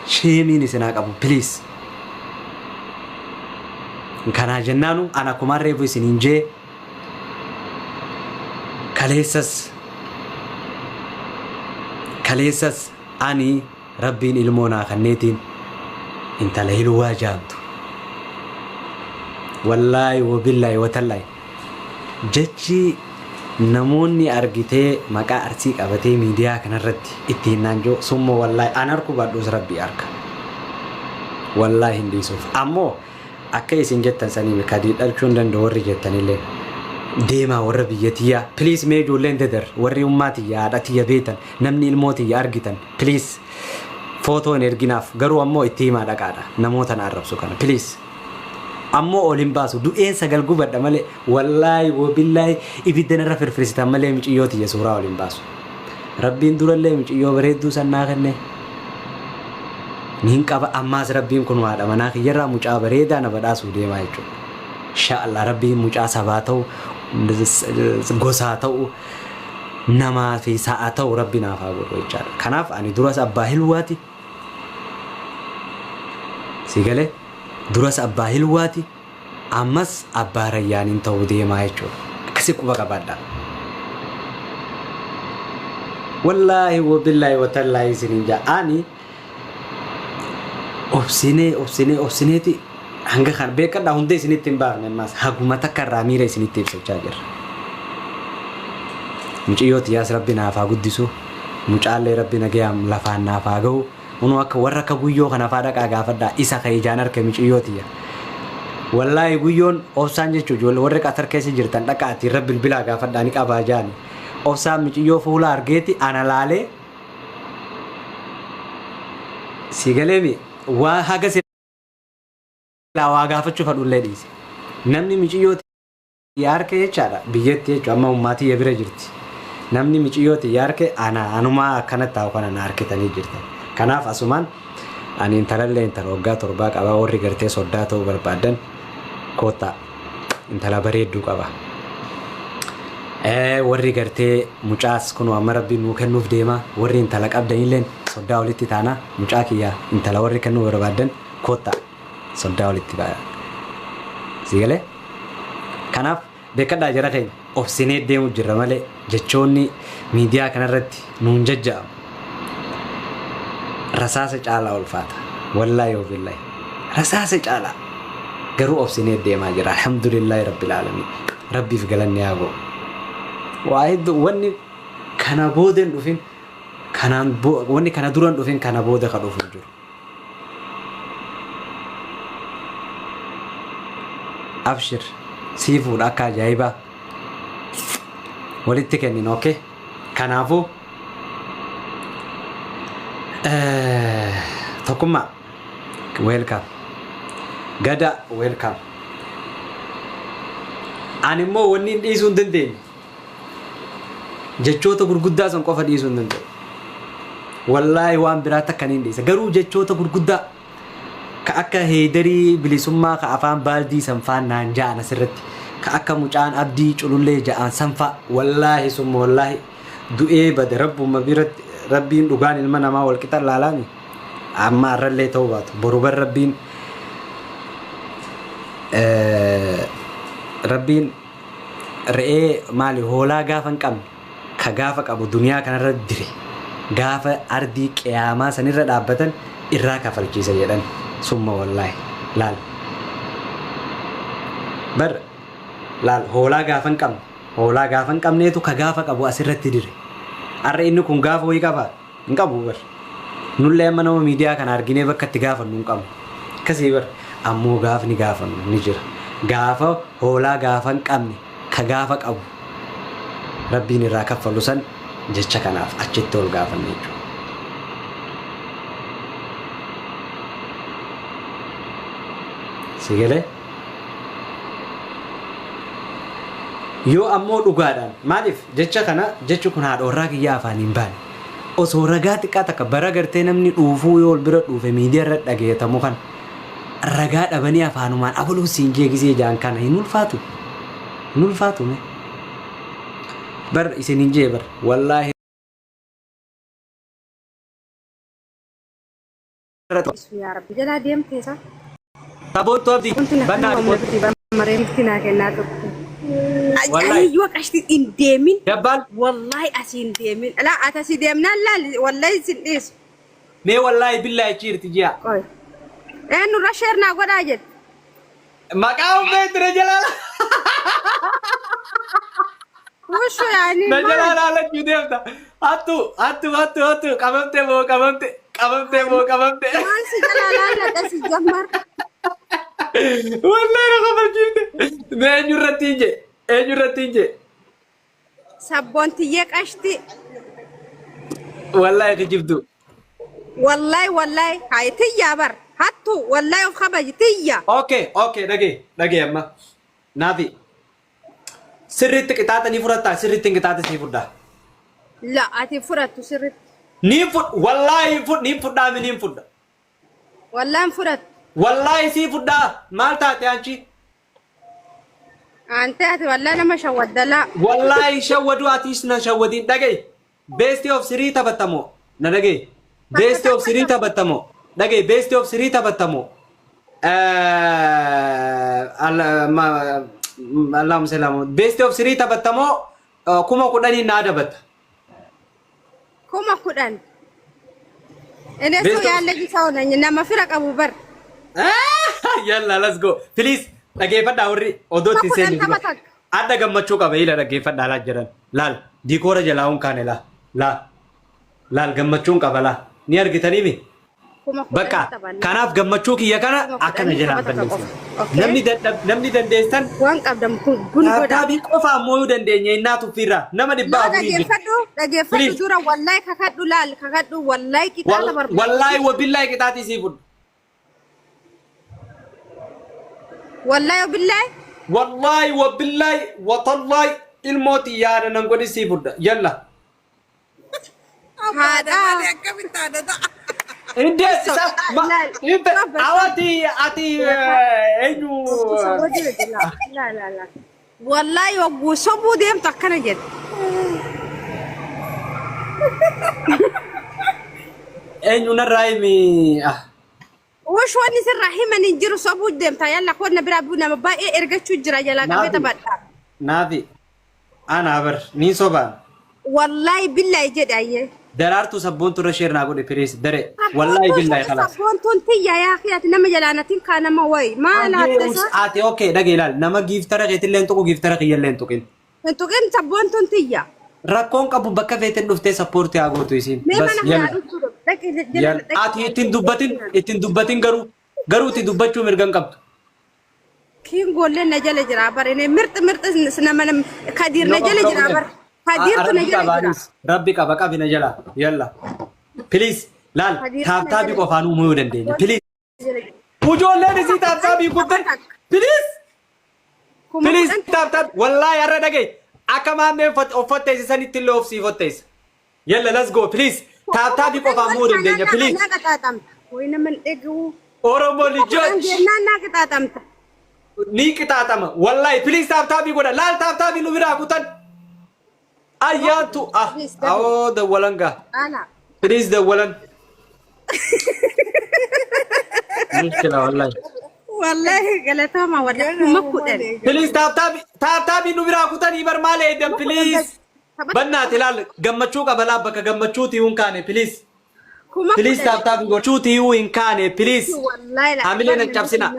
Sheemiin isin haa qabu please. Kanaa jennaanu an akkumaan reefu isiniin jee kaleessas kaleessas ani rabbiin ilmoo naa kanneetiin intala hilwaa jaamtu. Wallaahi wabillaahi watallaahi jechi namoonni argitee maqaa Arsii qabatee miidiyaa kanarratti ittiin naan jiru summa wallaahi an arku baadhuus rabbii arka. Wallaahi hin dhiisuuf. Ammoo akka isin jettan sanii kadii dhalchuu hin danda'u warri jettanillee deemaa warra biyya tiyyaa please mee ijoolleen dadar warri ummaa tiyya haadha tiyya beektan namni ilmoo tiyya argitan please footoo hin erginaaf garuu ammoo itti himaa dhaqaadha namoota na arrabsu kana please. Ammoo ol hin baasu du'een sagal gubadha malee wallaahi wabillaahi ibidda narra firfirsitan malee miciyyoo tiyya suuraa ol hin baasu. Rabbiin durallee miciyyoo bareedduu san naa kenne. Niin qaba ammaas rabbiin kun haadha manaa kiyyarraa mucaa bareedaa na badhaasuu deemaa jechuudha. Insha Allah rabbiin mucaa sabaa ta'u gosaa ta'u namaa fi sa'a ta'u rabbi naaf haa godhu jechaadha. Kanaaf ani duras abbaa hilwaati. Si galee? Duras abbaa hilwaati ammas abbaa rayyaaniin ta'uu deemaa jechuudha. Akkasi quba qabaadhaa. Wallaahi wabillaahi watallaahi isiniin jaa ani obsinee obsinee obsineeti hanga kana beekadhaa hunda isinitti hin baafne ammas haguma takka irraa miira isinitti ibsachaa jirra. Muciyyoo tiyyaas rabbi naaf haa guddisu mucaallee rabbi nagayaan lafaan naaf haa gahu. Kunoo akka warra akka guyyoo kana faa dhaqaa gaafadhaa isa ka ijaan arke miciyyoo tiyya. Wallaahi guyyoon obsaan jechuu ijoollee warri Qatar keessa jirtan dhaqaati irra bilbilaa gaafadhaa ni qabaa jaani. Obsaan miciyyoo fuula argeeti ana laalee si galeemi waa haga silaa waa gaafachuu fadhullee dhiise. Namni miciyyoo tiyya arke jechaadha biyyatti jechuudha amma ummaa tiyya bira jirti namni miciyyoo tiyya arke ana anumaa akkanatti taa'u kana na arkitanii jirtan kanaaf asumaan ani intalallee intala waggaa torbaa qabaa warri gartee soddaa ta'uu barbaadan koottaa intala bareedduu qaba. Warri gartee mucaas kunoo amma rabbiin nuu kennuuf deema warri intala qabdanilleen soddaa walitti taana mucaa kiyya intala warri kennuu barbaadan koottaa. Soddaa walitti ba'a. Sii galee? Kanaaf beekadhaa jara keenya obsinee deemu jirra malee jechoonni miidiyaa kanarratti nuun jajja'amu. Rasaasa caalaa ulfaata. Wallaahi wabillahi. Rasaasa caalaa. Garuu obsinee deemaa jira. Alhamdulillahi rabbil aalamiin. Rabbiif galanni haa ga'u. Waa hedduu wanni kana booda hin dhufin kanaan wanni kana dura hin dhufin kana booda ka dhufu hin jiru. Abshir sii fuudha akka ajaa'ibaa walitti kennina okay kanaafuu tokkummaa welcome gada welcome ani immoo wanni hin dhiisuu hin dandeenye Jechoota gurguddaa san qofa dhiisuu hin danda'u. Wallaahi waan biraa takka niin dhiisa. Garuu jechoota gurguddaa ka akka heeydarii bilisummaa ka afaan baaldii san faan naan ja'an asirratti ka akka mucaan abdii culullee ja'an san faa wallaahi summa wallaahi du'ee bade rabbuma biratti rabbiin dhugaan ilma namaa wal qixa laalaami amma arrallee ta'uu baatu boru bar rabbiin rabbiin Re'ee maali hoolaa gaafa hin qabne ka gaafa qabu duniyaa kanarra dire gaafa ardii qiyaamaa sanirra dhaabbatan irraa kafalchiisa jedhan summa wallaahi laal bar laal hoolaa gaafa hin qabne hoolaa gaafa hin qabneetu ka gaafa qabu asirratti dire arra inni kun gaafa wayii qabaa Hin qabu bar. Nullee amma nama miidiyaa kana arginee bakka itti gaafannu hin qabnu. Akkasii bar. Ammoo gaafni gaafannu ni jira. Gaafa hoolaa gaafa hin qabne ka gaafa qabu Rabbiin irraa kaffalu san jecha kanaaf achitti ol gaafanne jechuudha. Si galee? Yoo ammoo dhugaadhaan maaliif jecha kana jechi kun haadha warraa kiyyaa afaan hin baane. Osoo ragaa xiqqaa takka bara gartee namni dhuufuu yoo wal bira dhuufe miidiyaa irra dhageetamu kan ragaa dhabanii afaanumaan abaluu siin jee gisee jaan kana hin ulfaatu. Hin ulfaatu mee. Bar isin hin jee bar wallaahi. Irratti. Yaa Rabbi jalaa deemtee isaa. Saboontuu Abdii Wanti na bannaa kennu ati amna biti maree bifti naa kennaa turte. Wallahi. Ayyoo qashti hin deemin. Dabbaan Wallahi asii hin deemin. Laa ati asii deemnaan laal wallahi sin dhiisu. Mee wallahi billahi chiirti ji'a. Qoy. Eenyurra sheer naa godhaa jette. Maqaa uffee ture jalaa. Wushu yaani Na jalaa maal? laalachuu deemta. Hattu hattu hattu hattu, qabamte moo qabamte, qabamte moo qabamte. Maal si jalaa laaladha si jammar. Wallahi na kofalchiifte. Mee eenyu irratti hin jee? Eenyu irratti hin jee? Sabboontiyyee qashti. Wallahi kijibdu. Wallahi wallahi hay tiyya bar. Hattu wallahi of kabaji tiyya. Okay, dhagee dhagee amma. Naafi. Sirriitti qixaaxa ni fudhattaa? Sirriitti hin qixaaxa sii fudhaa. La, ati fudhattu sirriitti. Ni fud wallahi fud ni fudhaa mi ni fudha. Wallahi hin fudhattu. Wallahi sii fudhaa, maal taate anchi? Ante ati wallahi nama shawwaddalaa. Wallahi shawwadu, atiis na shawwadiin. Dhaga'i. Best of three taphattamoo? Na dhaga'i. Best of three taphattamoo? Dhaga'i, best of three taphattamoo? Allahumma salli ala. Best of three taphattamoo 10,000 naa dabatta. 10,000. Inni Best sun of yaalle isaa onanya nama fira qabu bar. Yalla, let's go. Please, dhageeffadhaa warri odoo Kuma itti kudhan seenne tapha dura. takka. Adda gammachuu qaba ila, dhaggeeffadhaa laal jedhan. Laal diikoora jalaa hun kaane, laa laa laal, gammachuun qaba laa, ni argitanii mi? 10,000 Bakka taphanna. kanaaf gammachuu kiyya kana Kuma akkana kudhanii jalaan tapha takka balleessin. qofa. Okay. Namni dadhab namni dandeessan Waan qabdan kun bun godha. Taaptaabii qofa ammoo yoo dandeenye innaa tuffiirraa nama dhibba Loo afurii jira. dhageeffadhu dhageeffadhu. Please. Dura wallahi kakadhu, laal, kakadhu wallahi qixaaxa barbaadu. Wallaahi wabillaahi qixaatii sii fudhu. Wallahi billahi. Wallaahi wabillaahi watallaahi, ilmooti yaada nan godhi, sii fudha. Yalla. Haadha. Akkamitti haadha ta'a? Indees isa ma Laal. inte awati ati eenyu? La la la. Wallahi wagguu sobuu deemtu akkana jedhe. Eenyu narraa himi ah. Wush, wanni sirraa himan hin jiru, sobuu deemta. Yalla qonna biraa buu, nama baay'ee ergachuu jira, jalaa qabee Naafi. taphadha. Naafi ana bar ni sobaan. Wallahi billahi jedhe ayyee. Daraartuu sabboontu irra share naa godhe please, dare wallahi billahi khalaas. Sabboontuun tiyya yaa ati nama jalaanatiin kaa nama wayi maal hattisa. Ati okay, dhagee ilaal, nama giiftara keetillee hin tuqu, giiftara kiyyallee hin tuqin. Hin tuqin, sabboontuun tiyya. Rakkoon qabu, bakka feeteen dhuftee support haa gootu isiin. Mee Bas mana yalla. haa dhuftu dhaqi jala Yalla. dhaqi. Ati ittiin dubbatin, ittiin dubbatin, garuu itti dubbachuu mirga hin qabdu. Kiingoollee na jala jira bar, inni mirxi mirxi nama Kadiir na jala jira bar. Kadiirtu na Rabbi jala qaba jira. anis. Rabbi qaba, qabi na jala. Yalla. Please laal. Kadiirtu na Tap tapii jala. qofaan uumuu yoo dandeenya. Please. Jala jira. Ijoolleen isii tap tapii kutte. Please. Kuma Please kudhan tap tap. Wallaahi har'a dhagaye. Akka maammeen uffatteessa sanitti illee of sii fotteessa. Yalla, let's go, please. Tap tapii qofaan uumuu dandeenya. Please. Naa qixaaxamta. Wayi nama hin dhagahu. Oromoo lijoch. Jennaan naa qixaaxamta. Ni qixaaxama. Wallaahi please, tap tapii godha. Laal, tap tapii nu biraa kutan. Ayyaantu ah awoo dawwalan gaa. Ana. Please dawwalan. Mushkila wallahi. Wallahi galatama, wallahi 10,000. Please, tap tapii, tap tapii nu biraa kutanii bar, maal eeddan, please. Bannaati laal, gammachuu qaba laa, bakka gammachuuti hin kaane, please. Kuma Please kudhan. tap tapii gochuuti hin kaane, please. Wallahi la. Hamilee nan cabsina.